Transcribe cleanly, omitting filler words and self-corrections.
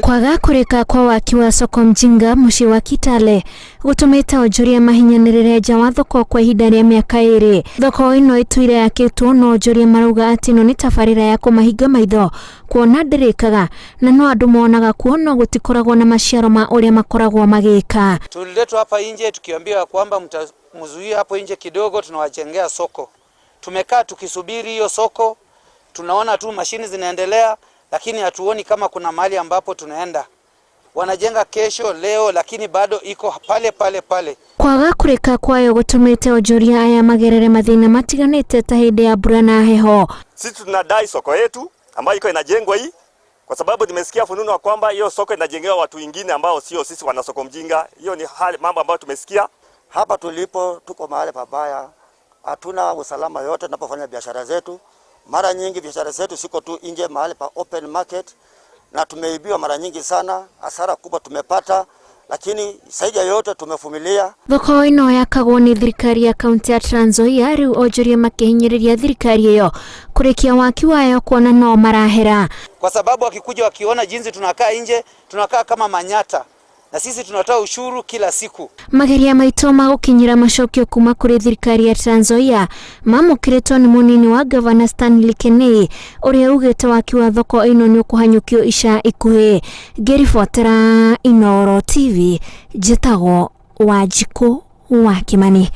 Kwaga kurika kwa waki wa soko mjinga muciĩ wa Kitale gũtũmĩte onjoria mahinyanĩrĩre nja wa thoko kwa ihinda rĩa mĩaka 2. Thoko ĩno ĩtũire yakĩtwo no onjoria marauga atĩ ĩno nĩ tabarĩra ya kũmahinga maitho kuona ndĩrĩkaga na no andũ monaga kuo no gũtikoragwo na maciaro ma ũrĩa makoragwo magĩka. Tuliletwa hapa nje tukiambiwa kwamba mzuie hapo nje kidogo, tunawajengea soko. Tumekaa tukisubiri hiyo soko, tunaona tu mashini zinaendelea, lakini hatuoni kama kuna mahali ambapo tunaenda. Wanajenga kesho leo, lakini bado iko pale pale pale. Kwaga kurĩka kwayo gũtũmĩte onjoria aya magerere mathĩna matiganĩte ta hĩndĩ ya mbura na heho. Sisi tunadai soko yetu ambayo iko inajengwa hii, kwa sababu nimesikia fununu kwamba hiyo soko inajengewa watu wengine ambao sio sisi wana soko mjinga. Hiyo ni hali mambo ambayo tumesikia. Hapa tulipo tuko mahali pabaya, hatuna usalama yote tunapofanya biashara zetu. Mara nyingi biashara zetu siko tu nje mahali pa open market, na tumeibiwa mara nyingi sana, hasara kubwa tumepata, lakini zaidi ya yote tumevumilia. Thoko ĩno yakagwo nĩ thirikari ya kaunti ya Trans Nzoia, rĩu onjoria makĩhinyĩrĩria thirikari ĩyo kũrĩkia waki wayo kuona no marahera. Kwa sababu wakikuja wakiona jinsi tunakaa nje, tunakaa kama manyata, na sisi tunatoa ushuru kila siku. Mageria maitũ ma gũkinyĩra macokio kuma kũrĩ thirikari ya Trans Nzoia mamũkĩrĩtwo nĩ mũnini wa gavana Stanley Kenei ũrĩa ugĩte waki wa thoko ĩno nĩ ũkũhanyũkio ica ikuhĩ. Ngĩribotera Inooro TV, njĩtagwo Wanjikũ wa Kimani.